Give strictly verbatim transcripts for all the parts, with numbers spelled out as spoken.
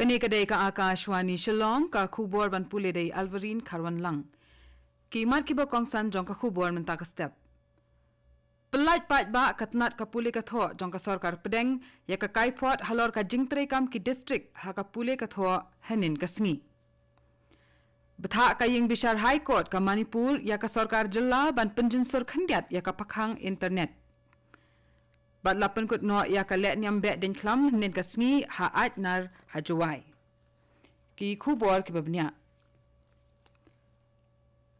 Kane ka dei ka Akashvani Shillong, ka khubor ban pule da i Alvarine Kharwanlang. Ki mat kiba kongsan jong ka khubor mynta ka step. Pyllait paidbah ka tnat ka pule ka thoh jong ka sorkar pdeng ïa ka kaiphod halor ka jingtreikam ki distrik ha ka pule ka thoh hynnin ka sngi. Bthah ka ïing bishar High Court ka Manipur ïa ka sorkar jylla ban pynjynsur khyndiat ïa ka pakhang internet. Bad la pynkut noh ïa ka lehniam beh deiñ khlam hynnin ka sngi ha Aitnar ha Jowai. Ki khubor kiba bniah.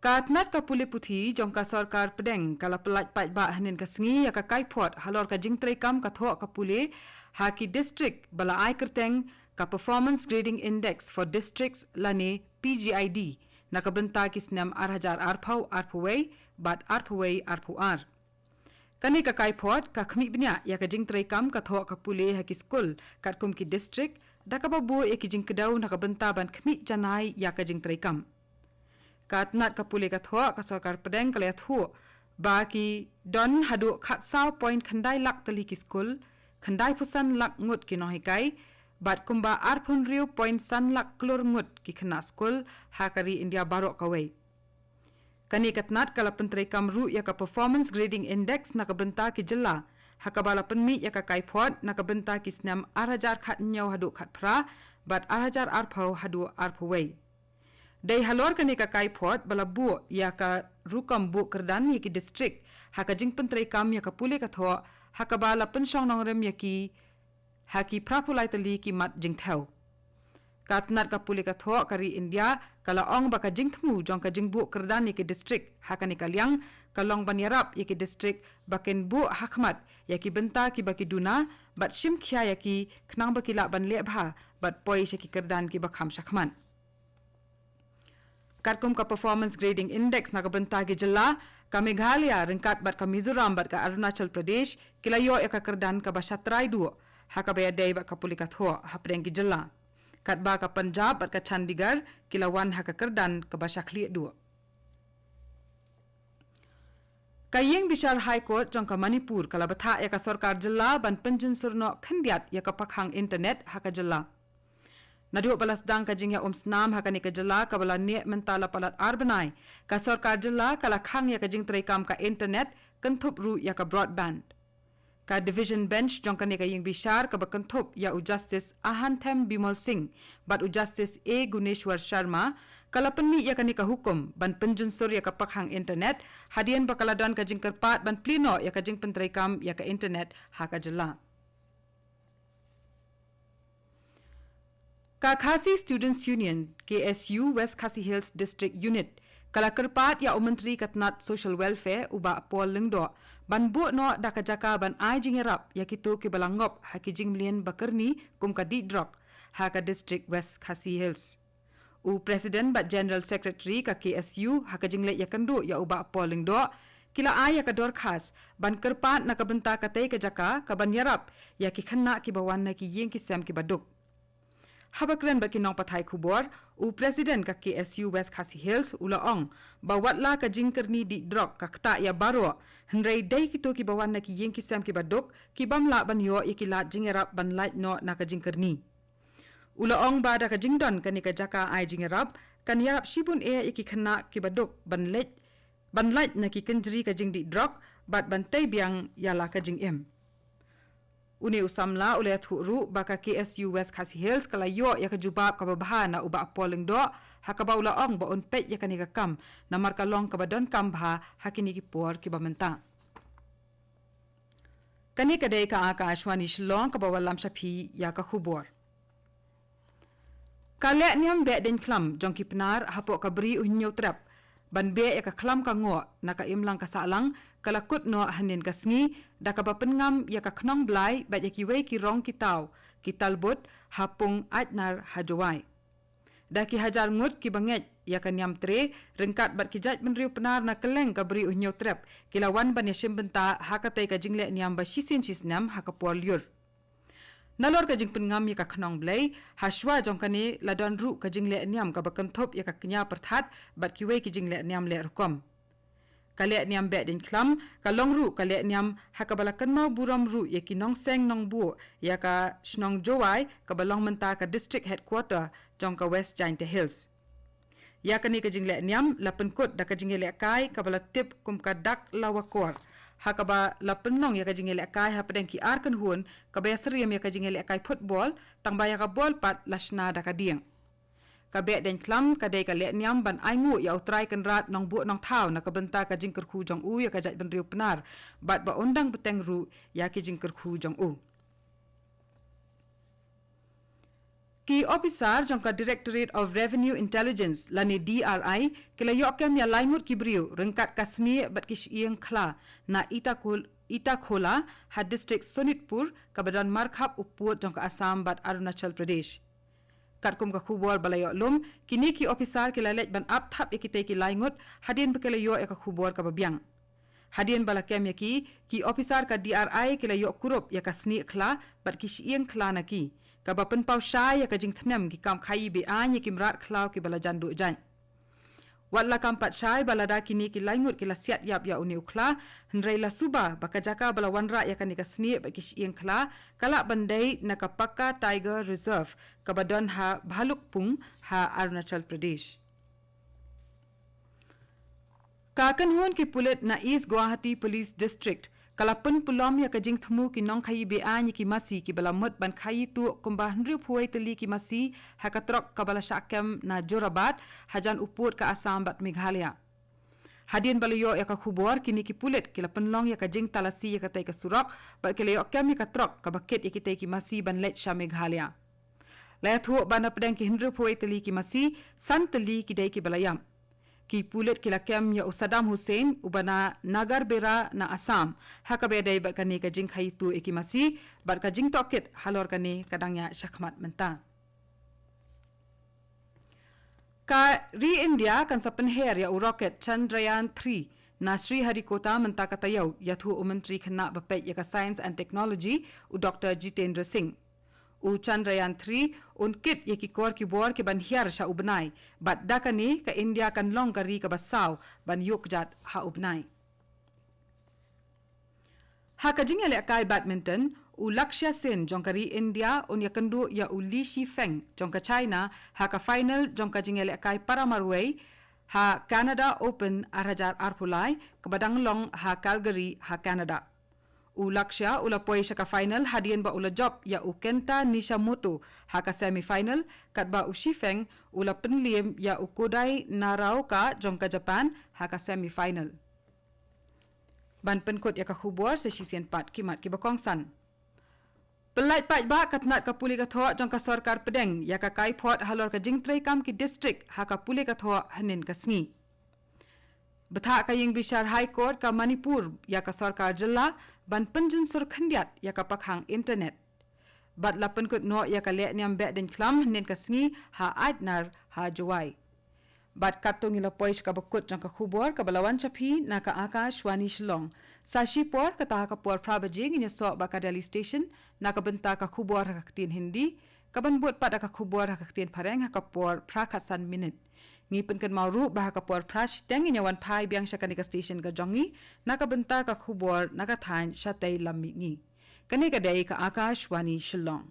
Ka tnat ka pule puthi jong ka sorkar pdeng ka la pyllait paidbah hynnin ka sngi ïa ka kaiphod halor ka jingtreikam ka thoh ka pule ha ki distrik ba la ai kyrteng ka Performance Grading Index for Districts lane P G I D na ka bynta ki snem ar hajar arphew arphew wei bad arphew wei arphew ar. Kane ka kaiphod ka khmih bniah ïa ka jingtreikam ka thoh ka pule ha ki skul katkum ki distrik da kaba buh ïa ki jingkdew na ka bynta ban khmih janai ïa ka jingtreikam. Ka tnat ka pule ka thoh ka sorkar pdeng ka la ïathuh ba ki don haduh khatsaw point khyndai lak tylli ki skul, khyndai phew san lak ngut ki nonghikai bad kumba arphew hynriew point san lak klur ngut ki khynnah skul ha ka ri India baroh kawei. Kane ka tnat ka la pyntreikam ruh ïa ka Performance Grading Index na ka bynta ki jylla ha kaba la pynmih ïa ka kaiphod na ka bynta ki snem ar hajar khathynñiew haduh khatphra bad ar hajar arphew haduh arphew wei. Dei halor kane ka kaiphod ba la buh ïa ka rukom buh kyrdan ïa ki distrik ha ka jingpyntreikam ïa ka pule ka thoh ha kaba la pynshong nongrim ïa ki ha ki phra phew lai tylli ki mat jingthew. Ka tnat ka pule ka thoh ka ri India ka la ong ba ka jingthmu jong ka jingbuh kyrdan ïa ki distrik ha kane ka liang ka long ban ïarap ïa ki distrik ba kin buh ha khmat ïa ki bynta kiba ki duna bad shim khia ïa ki khnang ba ki lah ban leh bha bad poi sha ki kyrdan kiba kham shakhmat. Katkum ka Performance Grading Index na ka bynta ki jylla, ka Meghalaya ryngkat bad ka Mizoram bad ka Arunachal Pradesh ki la ïoh ïa ka kyrdan kaba sha trai duh ha kaba ïadei bad ka pule ka thoh hapdeng ki jylla. Katba ka Punjab bad ka Chandigarh ki la wan ha ka kyrdan kaba sha khlieh duh. Ka ïing bishar High Court jong ka Manipur ka la bthah ïa ka sorkar jylla ban pynjynsur noh khyndiat ïa ka pakhang internet ha ka jylla. Naduh ba la sdang ka jingïaumsnam ha kane ka jylla kaba la neh mynta la palat ar bnai, ka sorkar jylla ka la khang ïa ka jingtreikam ka internet, kynthup ruh ïa ka broadband. Ka Division Bench jong kane ka ïing bishar kaba kynthup ïa u Justice Ahanthem Bimol Singh bad u Justice A Guneshwar Sharma ka la pynmih ïa kane ka hukum ban pynjynsur ïa ka pakhang internet hadien ba ka la don ka jingkyrpad ban plie noh ïa ka jingpyntreikam ïa ka internet ha ka jylla. Ka Khasi Students Union, K S U, West Khasi Hills District Unit ka la kyrpad ïa u Myntri ka tnat Social Welfare, u Bah Paul Lyngdoh, ban buh noh da ka jaka ban ai jingïarap ïa kito kiba la ngop ha ki jingmlien ba kyrni kum ka dih drok ha ka District West Khasi Hills. U President bad General Secretary ka K S U ha ka jingleit ïakynduh ïa u Bah Paul Lyngdoh ki la ai ïa ka dorkhas ban kyrpad na ka bynta katei ka jaka kaban ïarap ïa ki khynnah kiba wan na ki ïing ki sem kiba duk. Haba kren bad ki nongpathai khubor, u President ka K S U West Khasi Hills u la ong ba watla ka jingkyrni dih drok ka ktah ïa baroh, hynrei dei kito kiba wan na ki ïing ki sem kiba duk ki bym lah ban ïoh ïa ki lad jingïarap ban lait noh na ka jingkyrni. U la ong ba da ka jingdon kane ka jaka ai jingïarap kan ïarap shibun eh ïa ki khynnah kiba duk ban leit ban lait na ki kynjri ka jingdih drok bad ban tei biang ïa la ka jingim. Une u samla u la ïathuh ruh ba ka K S U West Khasi Hills ka la ïoh ïa ka jubab kaba bha na u Bah Paul Lyngdoh, ha kaba u la ong ba un peit ïa kane ka kam namar ka long kaba donkam bha ha kine ki por kiba mynta. Kane ka dei ka Akashvani Shillong kaba wallam sha phi ïa ka khubor. Ka lehniam beh deiñ khlam jong ki Pnar hapoh ka Bri u Hynñiewtrep ban beh ïa ka khlam ka ngoh na ka imlang ka sahlang ka la kut noh hynnin ka sngi da kaba pynngam ïa ka khnong blai bad ïa kiwei ki rong ki taw ki talbut ha pung Aitnar ha Jowai. Da ki hajar ngut kiba ngeit ïa ka niam tre ryngkat bad ki jaitbynriew Pnar na kylleng ka Bri u Hynñiewtrep ki la wan ban ïashim bynta ha katei ka jinglehniam ba shisien shisnem ha ka por lyiur. Nalor ka jingpynngam ïa ka khnong blei, hashwa jong kane la don ruh ka jinglehniam kaba kynthup ïa ka kñia pyrthat bad kiwei ki jinglehniam leh rukom. Ka lehniam Behdeiñkhlam ka long ruh ka lehniam ha kaba la kynmaw burom ruh ïa ki nongseng nongbuh ïa ka shnong Jowai kaba long mynta ka district headquarter jong ka West Jaintia Hills. Ïa kane ka jinglehniam la pynkut da ka jingïalehkai kaba la tip kum ka Dak Lawakor, ha kaba la pynlong ïa ka jingïalehkai hapdeng ki ar kynhun kaba ïasyriem ïa ka jingïalehkai football, tangba ïa ka bol pat la shna da ka dieng. Ka Behdeiñkhlam ka dei ka lehniam ban ainguh ïa U Trai Kynrad Nongbuh Nongthaw na ka bynta ka jingkyrkhu jong u ïa ka jaitbynriew Pnar, bad ba un dang bteng ruh ïa ki jingkyrkhu jong u. Ki ophisar jong ka Directorate of Revenue Intelligence lane D R I ki la ïoh kem ïa lai ngut ki briew ryngkat ka snieh bad ki shyieng khla na Itakul-, Itakhola ha district Sonitpur kaba don markhap u pud jong ka Assam bad Arunachal Pradesh. Katkum ka khubor ba la ïoh lum, kine ki ophisar ki la leit ban ap thap ïa kitei ki lai ngut hadien ba ki la ïoh ïa ka khubor kaba biang. Hadien ba la kem ïa ki, ki ophisar ka D R I ki la ïoh kurup ïa ka snieh khla bad ki shyieng khla na ki, kaba pynpaw shai ïa ka jingthnem ki kam khaïi be-aiñ ïa ki mrad khlaw kiba la jan duh jait. Wat la kam pat shai ba lada kine ki lai ngut ki la siat ïap ïa une u khla, hynrei la suba ba ka jaka ba la wanrah ïa kane ka snieh bad ki shyieng khla ka lah ban dei na ka Pakka Tiger Reserve kaba don ha Bhalukpung ha Arunachal Pradesh. Ka kynhun ki pulit na East Guwahati Police District ka la pynpulom ïa ka jingthmu ki nongkhaïi be-aiñ ïa ki masi kiba la mut ban khaïi tuh kumba hynriewphew tylli ki masi ha ka trok kaba la shah kem na Jorabat, hajan u pud ka Assam bad Meghalaya. Hadien ba la ïoh ïa ka khubor, kine ki pulit ki la pynlong ïa ka jingtalasi ïa katei ka surok bad ki la ïoh kem ïa ka trok kaba kit ïa kitei ki masi ban leit sha Meghalaya. La ïathuh ba napdeng ki hynriewphew tylli ki masi, san tylli ki dei kiba la ïap. Ki pulit ki la kem ïa u Saddam Hussain uba na Nagarbera na Assam ha kaba ïadei bad kane ka jingkhaïi tuh ïa ki masi, bad ka jingtohkit halor kane ka dang ïaid shakhmat mynta. Ka ri India kan sa pynher ïa u rocket Chandrayaan three na Sriharikota mynta ka taïew, ïathuh u Myntri Khynnah bapeit ïa ka Science and Technology, u Doktor Jitendra Singh. U Chandrayaan three un kit ïa ki kor ki bor kiban hiar sha u bnai, bad da kane ka India kan long ka ri kaba saw ban ïuh kjat ha u bnai. Ha ka jingïalehkai badminton, u Lakshya Sen jong ka ri India un ïakynduh ïa u Li Shifeng jong ka China ha ka final jong ka jingïalehkai para marwei ha Canada Open ar hajar arphew lai kaba dang long ha Calgary ha Canada. U Lakshya u la poi sha ka final hadien ba u la jop ïa u Kenta Nishimato ha ka semi final, katba u Shifeng u la pynliem ïa u Kodai Naraoka jong ka Japan ha ka semi final. Ban pynkut ïa ka khubor sa shisien pat ki mat kiba kongsan. Pyllait paidbah, ka tnat ka pule ka thoh jong ka sorkar pdeng ïa ka kaiphod halor ka jingtreikam ki district ha ka pule ka thoh hynnin ka sngi. Bthah ka ïing bishar High Court ka Manipur ïa ka sorkar jylla ban pynjynsur khyndiat ïa ka pakhang internet. Bad la pynkut noh ïa ka lehniam Behdeiñkhlam hynnin ka sngi ha Aitnar ha Jowai. Bad katto ngi la poi sha kaba kut jong ka khubor kaba la wan sha phi na ka Akashvani Shillong. Sa shipor, kata ha ka por phra baje, ngin ïasoh bad ka Delhi Station na ka bynta ka khubor ha ka ktien Hindi, kaban bud pat da ka khubor ha ka ktien Phareng ha ka por phra khatsan minit. Ngi pynkynmaw ruh ba ha ka por phra shiteng ngin ïawan phai biang sha kane ka station ka jong ngi na ka bynta ka khubor na ka thaiñ shatei lam mihngi. Kane ka dei ka Akashvani Shillong.